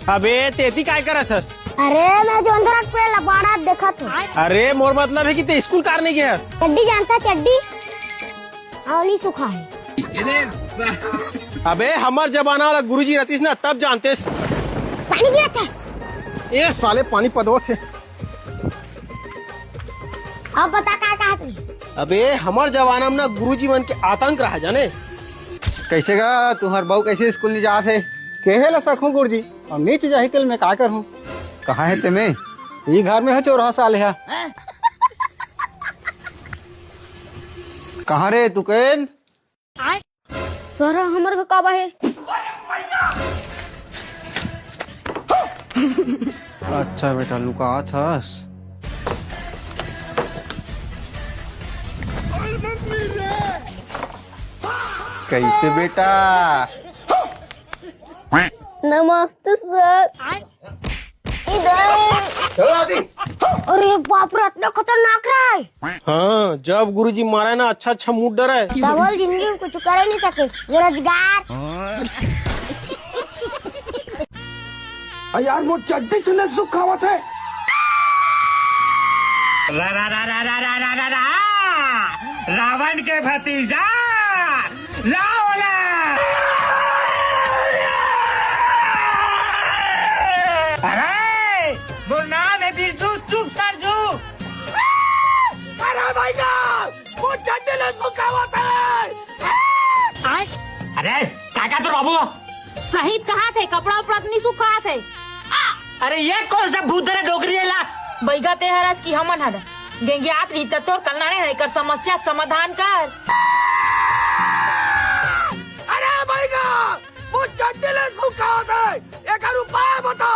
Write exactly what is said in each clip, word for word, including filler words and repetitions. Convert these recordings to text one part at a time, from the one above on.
अबे, तेती काय करत हस? अरे, मैं जोंधरा के पेड़ ल बाड़ा देखत हूँ। अरे, मोर मतलब है कि ते स्कूल कार नहीं गया हस? चड्डी जानता, चड्डी? आंवली सुखा है। अबे, हमर जमाना वाला गुरुजी रहतीस ना, तब जानतेस। पानी गिरत है। ए साले, पानी पदवत है। अब बता, का कहत रही? अबे, हमर जमाना में ना गुरुजी मन के आतंक रहा, जाने? कैसे गा, तुम्हार बहू कैसे स्कूल नहीं जात है? केहे ला सकूं गुरुजी, अब नीच जाही तेल में का करहूं? कहाँ है ते में? ई घर में हो चोरहा साले हा। कहाँ रे तुकेन? सर, हमर घर काबा हे? अच्छा बेटा, लुकात हस। कैसे बेटा? नमस्ते सर। इधर। चलो आदि। अरे बाप रे, इतना खतरनाक रहा है। हाँ, जब गुरुजी मारे ना, अच्छा अच्छा मूड डरे। तब बोल, जिंदगी में कुछ करे नहीं सके, बेरोजगार। अरे यार, वो चड्डी से न सुखावत है। रा, रा, रा, रा, रा, रा, रा, रा, रा। रावण के भतीजा, लाओ ला। अरे, मोर नाम है बिरजू, चुप सरजू। अरे भैया, वो चड्डी ले सुखावत है। अरे, काका तो बाबू। सही कहा थे, कपड़ा उपड़ा तो नहीं सुखा थे। अरे, ये कौन सा भूत है, डोकरी है ला? बैगा ते हरस कि हमन हर। गेंगियात रही त तोर कल्याण है, एकर समस्या के समाधान कर। अरे बैगा, वो चड्डी ले सुखा दे, एकर उपाय बता।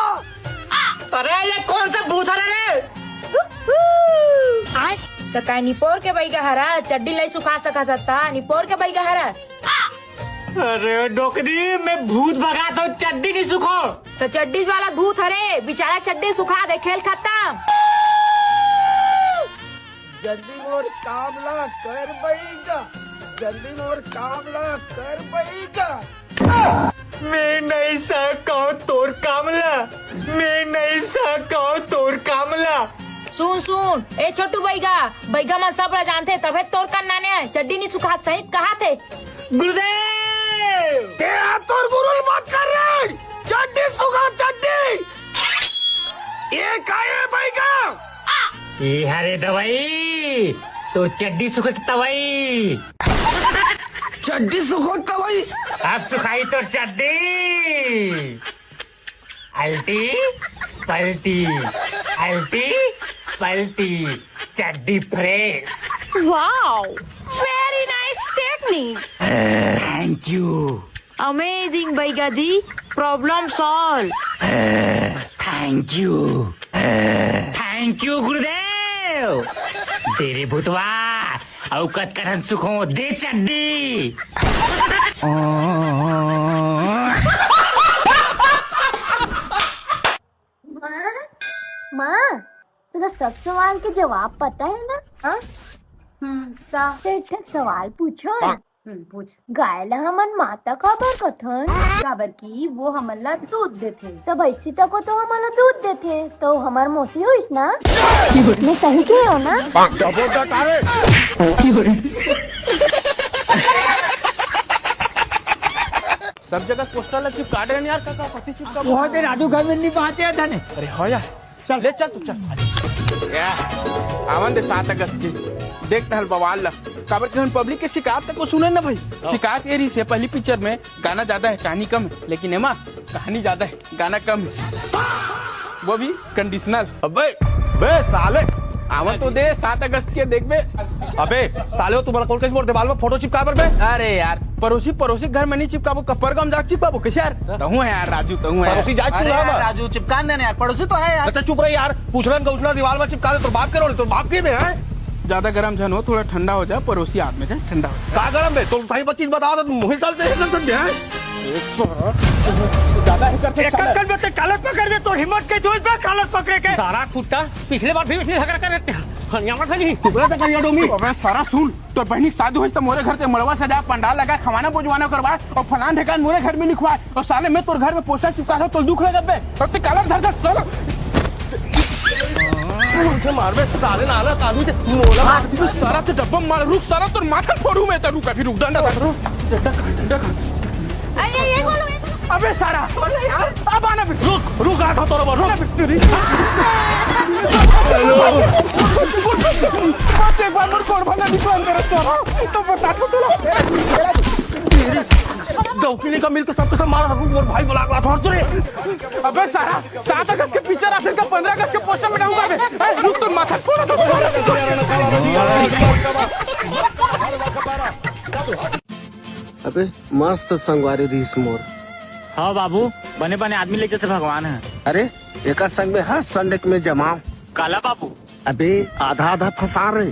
अरे, ये कौन सा भूत है रे? आय, त काय निपोर के बैगा हरा चड्डी ले सुखा सकत हता? निपोर के बैगा हरा। अरे डोकरी, मैं भूत भगात हूँ, चड्डी नहीं सुखो। तो चड्डी वाला भूत हरे, बेचारा चड्डी सुखा दे, खेल खत्म। जल्दी मोर काम ला कर बैगा, जल्दी मोर काम ला कर बैगा। मैं नहीं सकौं तोर काम ला, मैं नहीं सकौं तोर काम ला। सुन सुन, ए छोटू बैगा, बैगा मन सब ला जानथे, तभे तोर कन नाने आय, चड्डी नहीं सुखात, सही कहाथे। गुरुदेव! ते हा तोर गुरुल मत कर रे! चड्डी सुखा चड्डी! ये का ये बैगा? ये हरे दवाई, तोर चड्डी सुखत दवाई। चड्डी सुखत दवाई? अब सुखाई तोर चड्डी। अल्टी पल्टी, अल्टी पल्टी, चड्डी fresh. Wow, very nice technique. Thank you. Amazing Baiga ji, problem solve. Thank you. Thank you गुरुदेव। दे रे भूतवा, अउ कतका ठन सुखो दे चड्डी। माँ, माँ, तुला सब सवाल के जवाब पता है ना? हाँ? हम्म, का? तो एक ठक सवाल पूछो। हम्म, पूछ। गाय ला हमन माता काबर कथन? काबर कि वो हमन ला दूध देथे। त भैंसी तको तो हमन ला दूध देथे, तो हमर मौसी होइस ना? मैं सही कहे हूँ ना? सब जगह पोस्टर ला चिपका दे यार, काका, पति चिपका। बहुत दिन राजू घर में नहीं पहुंचे धने। अरे हाँ यार, चल। ले चल तू, चल। या, आवन दे सात अगस्त के। देख तहल बवाल ला। काबर के हम पब्लिक के शिकायत तक को सुने ना भाई। हाँ। शिकायत ये रही से पहली पिक्चर में गाना ज्यादा है, कहानी कम है, लेकिन एमा कहानी ज्यादा है, गाना कम है, वो भी कंडीशनल। अबे, बे साले। आवन तो दे, सात अगस्त के देखबे। अबे साले, तुम्हारा कौन कैसे मोर दीवार में फोटो चिपका बर बे? अरे यार, पड़ोसी, पड़ोसी घर में नहीं चिपकाबो, कपर गम जाके चिपकाबो, कैसे यार? तहूँ है यार राजू, तहूँ है। पड़ोसी जाए अरे चूल्हा यार, में। राजू, चिपकान देना यार, पड़ोसी तो है यार। अरे चुप रहे यार, पूछना गौछना दीवार में चिपका दे, तो बाप के रोले, तो बाप के में है। ज्यादा गरम झन हो, थोड़ा ठंडा हो जा, पड़ोसी आदमी से ठंडा हो जा। का गरम बे? तो सही बच्ची बता दे, मुँह साल से एकदम समझे हैं। ज्यादा ही करते एक साले। कल बते काले पकड़। अरे, तोर हिम्मत के जोश बे कालर पकड़े के? सारा कुत्ता, पिछले बार भी इसने झगड़ा कर देते हैं। हनियामा से नहीं। टुकड़ा तो करिया डोमी। अबे सारा सुन, तोर बहिनी के शादी होइस त मोरे घर ते मड़वा सजा, पंडाल लगा, खवाना बोजवाना करवा, अउ फलान ढेकान मोरे घर में लिखवा, अउ साले मैं तोर घर में पोस्टर चिपका था, तोर दुख लगत बे। अउ ते कालर धर दे साला। उसे मार बे, साले नाला कानू ते मोला मार। तू सारा ते डब्बा मार, रुक सारा, तोर माथा फोड़ू मैं, त रुक अभी, रुक, डंडा धर। डंडा खा, डंडा खा। अरे, ये बोलो, ये बोलो। अबे सारा, अरे यार, अब आना भी। रुक, रुक, आ था तोरा बर, रुक। तेरी। बस एक बार मोर कोरबा ना निकल तेरा सारा, तो बता दो तोला। तेरी दौकिनी का मिलके सबके सब मारा, रुक, मोर भाई बुला ला था, अरे। अबे सारा, सात अगस्त के पिक्चर आ, फिर का पंद्रह अगस्त के पोस्टर में डालूंगा बे। ए, रुक तो माथा फोड़ा तो। अबे मस्त संगवारी रहिस मोर। हाँ बाबू, बने बने आदमी ले जैसे भगवान है। अरे एकर संग में हर संडे के में जमाव। काला बाबू। अबे आधा आधा फंसा रे।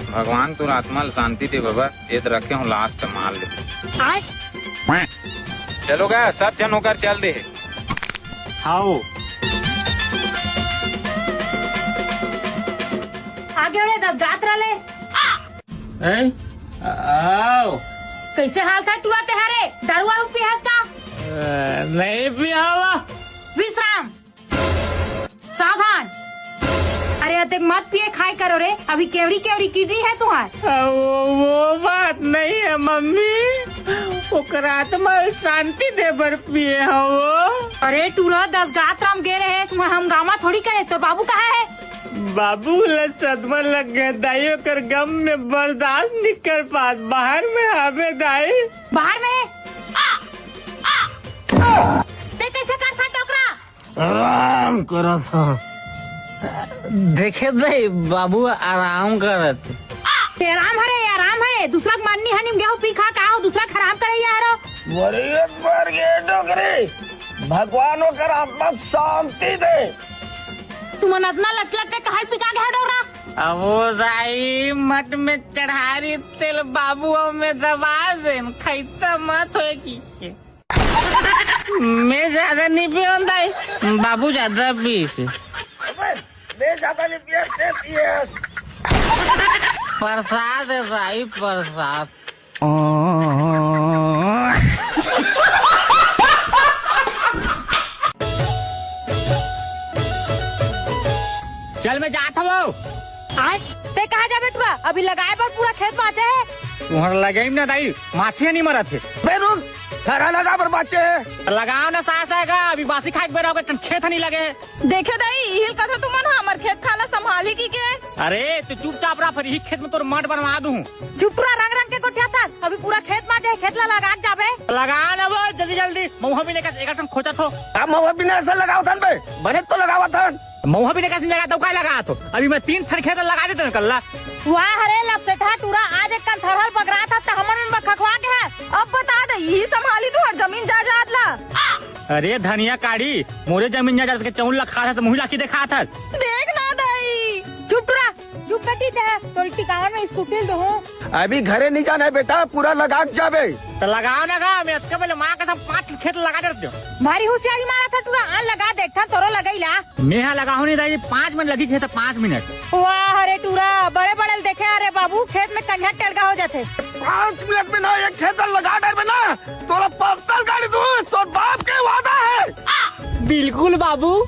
भगवान तोर आत्मा ल शांति दे बाबा, ये तो रखे हूँ लास्ट मार ले। चलो गा, सब झन ओकर चल दे। हाओ। आगे ओरे दस गात रले। हैं? आओ। कैसे हाल था टुरा तेहारे? दारू वारू पीहस का? अ, नहीं पियावा। विश्राम। सावधान। अरे अतेक मत पिए खाए करो रे, अभी केवरी केवरी किडनी है तुहार। अ, वो, वो बात नहीं है मम्मी, ओकर आत्मा ल शांति दे बर पिए हव वो। अरे टूरा दस गात राम गे रहे, हम गामा थोड़ी करे, तोर बाबू कहाँ है? बाबू ला सदमा लग गया दाई, ओकर गम में बर्दाश्त नहीं कर पात, बाहर में हवे दाई। बाहर में? ते कैसे कर था टोकरा? आराम करत ह। देखे दे बाबू आराम करत। ते आराम हरे, आराम हरे। दूसरा के मरनी हनी गेहूं पी खा का हो, दूसरा के हराम करे या हरो। वरियत मर गे डोकरी। भगवान ओकर आत्मा शांति दे। तुमन अतना लट लट के कहल पिका गे डोरा। अब वो दाई मठ में चढ़ारी तेल बाबू में दबा देन, खैता मत होए की। मैं ज्यादा नहीं पियों दाई, बाबू ज्यादा पीस। अबे, मैं ज्यादा नहीं पिया, ते पियस। प्रसाद है भाई, प्रसाद। चल, मैं जात हवं। आय, ते कहाँ जाबे टुरा? अभी लगाए बर पूरा खेत बांचे हे। तुहर लगाई ना दाई, माछी नहीं मरत हे। बे रुक, थरा लगा बर बांचे हे। लगाओ ना सास आएगा, अभी बासी खाए के बेरा होगा, तन खेत नहीं लगे। देखे दाई, इहिल कथा तुमन हा हमर खेत खाना संभाली की के? अरे, तू चुपचाप रह, फिर इही खेत में तोर मठ बनवा दूं। चुप टुरा, रंग रंग के गोठिया थन, अभी पूरा खेत बांचे हे, खेत ला लगा के जाबे। लगा ना वो, जल्दी जल्दी, महुआ भी लेकर एक ठन खोचत हो। अब महुआ बिना ऐसा लगाओ थन बे, बने तो लगावा थन। महुआ भी लेकर लगा तो काय लगा तो, अभी मैं तीन ठन खेत लगा देता हूँ कल्ला। वाह रे लपसेठा टूरा, आज एक कन थरहल बगरा था त हमन मन बखखवा के है। अब बता दे, यही संभाली तुहर जमीन जायदाद ला। अरे धनिया काढ़ी, मोरे जमीन जायदाद के चौल ला खा था त मुही ला की देखा था। देख ना दाई। चुप टूरा, चुप कटी ते है, तोर टिकावन में स्कूटी दो। अभी घरे नहीं जाना है बेटा, पूरा लगा के जाबे। तो लगाओ ना गा, मैं अतका पहले माँ कसम पाँच खेत लगा देते हो। भारी होशियारी मारा था टूरा, आन लगा देख था तोरो लगई ला। मेहा लगाहूं नहीं दाई, पाँच मिनट लगी खेत, पाँच मिनट। वाह रे टूरा, बड़े बड़े देखे अरे बाबू, खेत में कन्या टेड़गा हो जाथे। पाँच मिनट में ना एक खेत लगा डरबे ना, तोला पर्सनल गाड़ी दूं, तोर बाप के वादा है। बिल्कुल बाबू।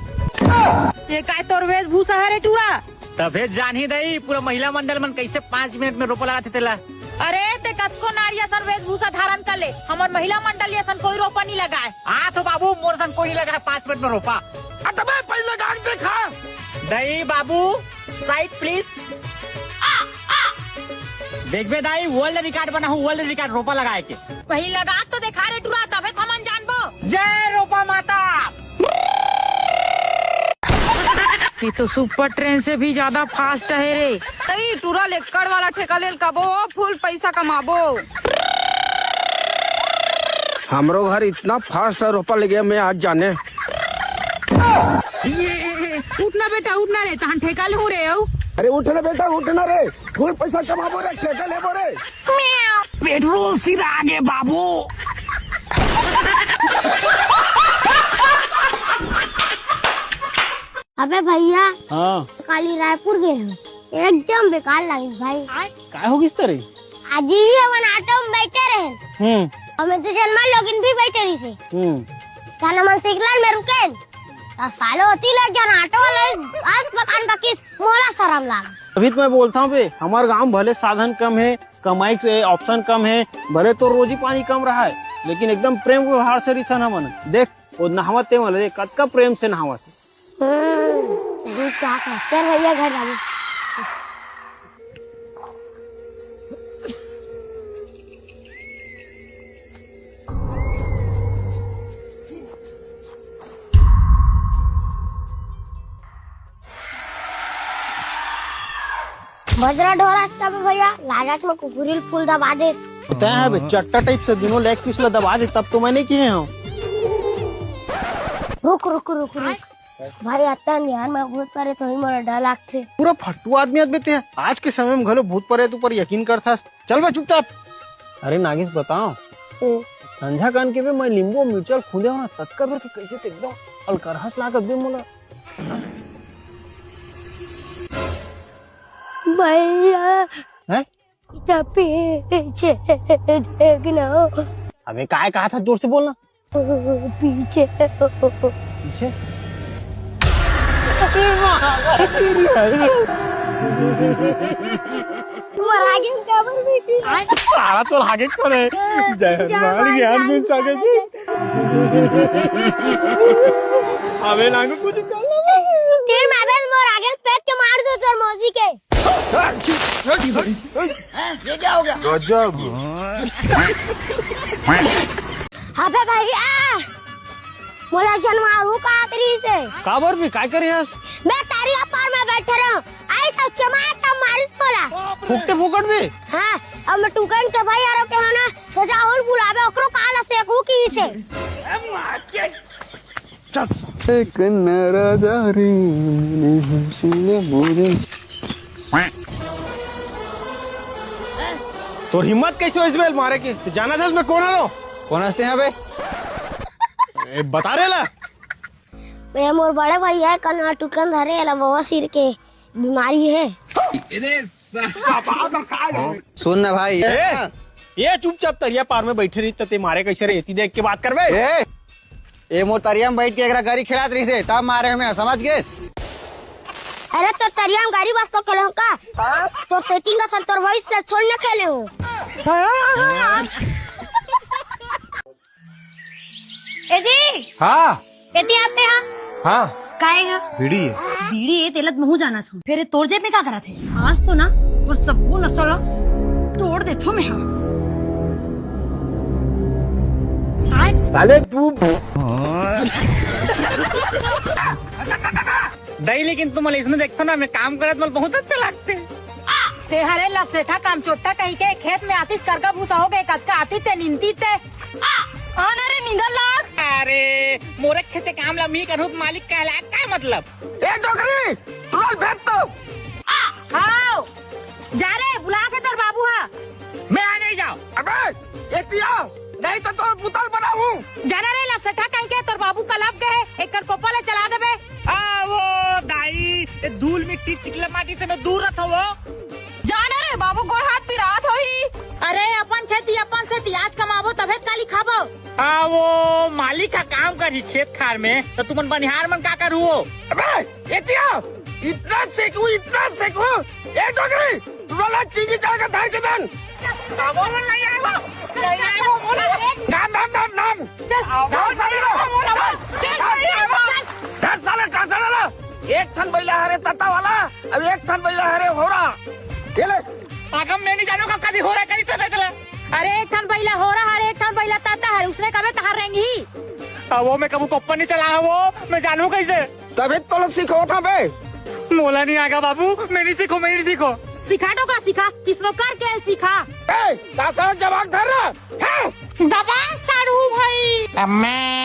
ये काय तोर वेशभूषा है रे टूरा? तभे जानही दाई, पूरा महिला मंडल मन कैसे पाँच मिनट में रोपा लगाथे तेला। अरे, ते कतको नारी असन वेशभूषा धारण कर ले, हमर महिला मंडल असन कोई रोपा नहीं लगाए। हाँ तो बाबू, मोर सन कोई नहीं लगाए पाँच मिनट में रोपा। अतबे पहले गाग देखा। दाई बाबू, side please। देखबे दाई, world record बनाहूं, world record रोपा लगाए के। वही लगा तो देखा रे टूरा, तभे तो हमन जानबो। जय रोपा माता। ये तो सुपर ट्रेन से भी ज्यादा फास्ट है रे। सही टूरा, लेक्कड़ वाला ठेका लेल कबो, फुल पैसा कमाबो। हमरो घर इतना फास्ट है, रोपा ले गया मैं आज जाने। ये, ये, ये, उठना बेटा, उठना रे, तहन ठेका ले हूँ रे, आऊ। अरे उठना बेटा, उठना रे, फुल पैसा कमाबो रे, ठेका लेबो रे। पेट्रोल सिरा गे बाबू। अबे भैया, हाँ। काली रायपुर गए हम, एकदम बेकार लागिस भाई। काय हो गिस तोर? आज ही हमन ऑटो में बैठे रहे, हम्म। अउ मैं दू झन माँ लोगिन भी बैठे रहिसे। हम्म। त हमन सिग्नल में रुकेन, त साले ओती ले एक झन ऑटो वाला अस बकान बकिस, मोला सरम लाग। अभी तो मैं बोलत हूँ बे, हमर गाँव भले साधन कम हे, कमाई के option कम हे, भले तोर रोजी पानी कम रहय, लेकिन एकदम प्रेम व्यवहार से रहिथन हमन। देख, वो नहावत हे वाला, देख, कतका प्रेम से नहावत हे। हम्म, सही बात हे। चल भैया, घर जाबो। बजरा ढोरा तब भैया, लालच में कुकुरी ल फूल दबा दे। तैं ह बे, चट्टा type से दूनों leg piece ला दबा दे, तब तो मैं नइ कहे हूँ। रुक, रुक, रुक, रुक। भाई, अतका अंधियार में भूत परेत होही, मोला डर लागथे। पूरा फट्टू आदमी अस बे तैं ह। आज के समय में घलो भूत परेत ऊपर यकीन करथस। चल बे चुपचाप। अरे नागेश, बताओ, हम्म। संझा कान के बे मैं नींबू अउ मिर्चा ल खूंदे हूँ ना, ततका बेर के कइसे ते एकदम अलकरहस लागत बे मोला। भैया, हैं? इधर पीछे देखना। अबे काय कहा था, जोर से बोलना। पीछे। पीछे? मोर आगे में काबर बैठी? साला तोर आगे कौन है? जय हनुमान ज्ञान गुण सागर जी। अबे नांगू कुछ कर ले। तीर में अबे मोर आगे फेंक के मार दो तोर मौसी के। ये क्या हो गया? गजब। अबे भैया, मोला जनवारू काट रहिसे। काबर भी, काय करे हस? मैं तरिया पार में बैठे रहे हूँ, आई सब चमाचा मारिस मोला। फुकटे फुकट भी? हाँ, अब मैं टुकन के भाई यारों के होना, सजा होल बुलावे, ओकरो काला सेकू की से। चल सा। एक नरा जा रे, मैंने हमसे ने बोले। तोर हिम्मत कैसे हो इस बेल मारे के? तू जाना था इसमें कौन आलो? कौन हंसते हैं बे? ए, बता रे ला। बे, मोर बड़े भैया कना टुकन धरे ला बवासीर के बीमारी है। सुन ना भाई। ए, ये चुपचाप तरिया पार में बैठे रही, ते मारे कैसे रे? एती देख के बात करबे। ए, ए मोर तरिया में बैठ के एकरा गरी खेलात रहिसे, तब मारे हमें, समझ गेस? अरे, तोर तरिया में गरी बस तो खेलो का? तोर setting असल तोर voice से छोड़ न खेले हो। ए जी। हाँ। एती आते हैं। हाँ। काय है? बीड़ी है। बीड़ी है, तेलत महू जाना था। फिर तोर जेब में का करा थे? आज तो ना, तोर सबको नसल तोड़ दे थो मैं, हाँ। साले तू। दई, लेकिन तुम इसने देखता ना, मैं काम करत मोला बहुत अच्छा लगते। ते हरे लसेठा काम चोट्टा कहीं के खेत में आतिस करगा भूसा हो गए, कतका आती ते निंती ते। आ, आना रे निंदर लाग। अरे, मोरे खेते काम ला मी करूँ, मालिक कहला, का मतलब? ए डोकरी, तुरंत भेज तो। हाओ, जा रे, बुला के तोर बाबू हा। मैं आ नहीं जाओ। अबे, ये पिया, नहीं तो तोर बुतल बनाऊं। जाना रे लसेठा कहीं के, तोर बाबू कलब गए, एकर कोपा ले चला देबे। आ वो दाई, ये धूल मिट्टी चिकला माटी से मैं दूर रहता हूँ। जाना रे बाबू, गोड़ हाथ पिरात होही। अरे अपन खेती अपन से तियाज कमाबो तभे काली खाबो। आ वो मालिक का काम करही खेत खार में, तो तुमन बनिहार मन का करू हो? अबे, एतिया, इतना सेकू, इतना सेकू, ए डोकरी, तू वाला चीनी चाय का धार के दन। बाबू मन नहीं आए वो, नहीं आए वो, बोला। नाम, नाम, नाम, नाम। चल, नाम, चल, साले, चल, नाम, चल, नाम, चल, चल, चल। चल, साले, का साले ला? एक ठन बैला हरे तता वाला, अब एक ठन बैला हरे होरा। ये ले। आगम मैं नहीं जानू का कभी होरा करी तो देख ले। अरे एक ठन बैला होरा हरे, एक ठन बैला तता हरे, उसने कबे तहार रेंगी। अब वो मैं कबू कोप्पा नहीं चला वो, मैं जानू कैसे? तभी तो ला सिखावत हँव बे। मोला नहीं आगा बाबू, मैं नहीं सीखो, मैं नहीं सीखो। सिखा तो का सिखा, किसनो करके सिखा। ए, का सारा जवाब धर रहा? हाँ। दबा साढ़ू भाई। अम्मा।